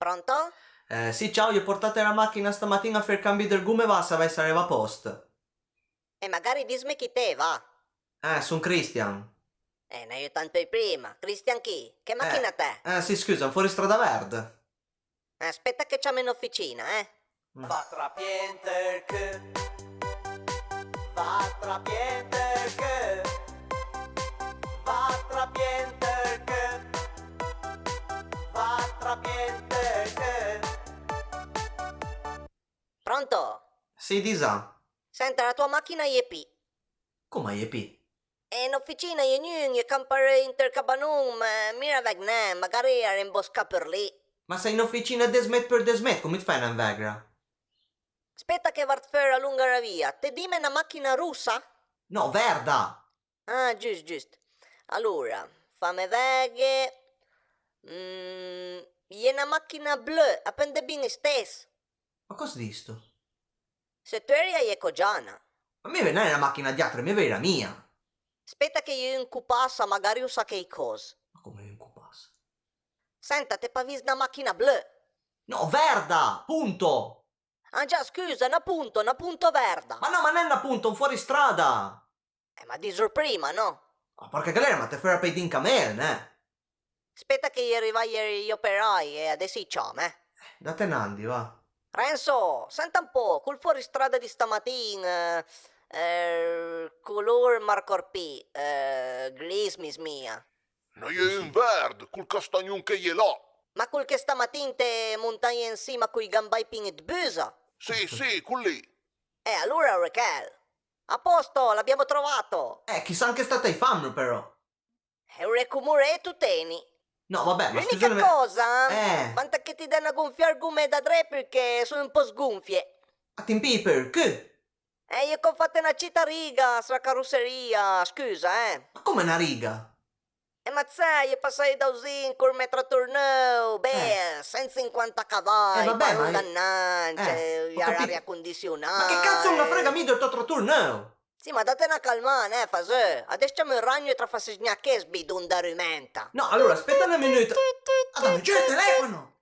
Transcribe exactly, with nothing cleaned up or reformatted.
Pronto? Eh, sì, ciao, i l'hai portà la màchina stamatin a fé ël cambi dle gome, vorìa savèj s'a l'era a pòst. E magari disme chi t'ses, va. Eh, son Christian. Eh, n'hai autà pì prima. Christian chi? Che màchina t'has? Eh, sì, scusa, un foristrada verd. Aspeta che ciame an oficin-a, eh. Mm. Va tra pieter che, va tra pieter che, va tra pieter che, va tra pieter che. Pronto? Sì, disa. Senta, la toa màchina a-i é pì. Coma a-i é pì? E an oficin-a a-i é gnun, i l'hai campà ant ël cabanon, ma mi la vëdde nen, magari a l'é ëmboscà për lì. Ma se an oficin-a a l'é des met për des met, coma it fas a nen vëddla? Speta che i vard fòra longh la via, it l'has dime na màchina rossa? No, verda! Ah, giust, giust. Alora, fame vëdde. Mm, a-i é na màchina bleu, a peunt andé bin istess. Ma còs distu? Sot euli a-i é co già na. Ma mi i veul nen la màchina dj'àutri, mi i veul la mia. Speta che a-i é un ch'o passa, magari o sa cheicòs. Ma coma un ch'o passa? Senta, it l'has pa vist na màchina bleu? No, verda, punto! Ah già, scusa, na punto, na punto verda. Ma no, ma nen na punto, un foristrada! Eh, ma dislo prima, no? Ah, pòrca galera, ma it ses fòra pèj d'un camel, neh? Speta che a-i é rivà j'operai e adess i-j ciame, eh. Date n'andi, va. Renzo, senta un pò, col foristrada di stamatin, eh, eh, color m'arcòrd pì, eh, gris, mi smija. N'hai un verd, col castagnon che a-i é là. Ma col che stamatin it ses montaje ansima coi gambai pin-j ëd busa? Sì, sì, col lì. Eh, alora a l'é chel. A posto, l'abbiamo trovato! Eh, chissà anche sta t'hai fam, però. E ore comore tu teni. No, vabbè, ma scusa. L'unica cosa, eh, basta che ti dai na gonfià al gome da dré perché sono un po' sgonfie. A t'in pii për ël cul? Eh, i l'hai fate na cita riga sla carosseria, scusa, eh. Ma come na riga? E ma it ses, i l'hai pasà davzin col mè trator nòv, beh, eh, sent sinquanta cavaj, eh, vabbè, balon ma d'annance, eh, ho capito. L'aria condisionada. Ma che cazzo me frega a mi dël tò trator nòv? Sì, ma date na calmà, neh, faseu. Adess ciamo ël ragno e it la fases zgnaché, sbidon da rumenta. No, alora, speta na minuta. Ah, dame giù il telefono!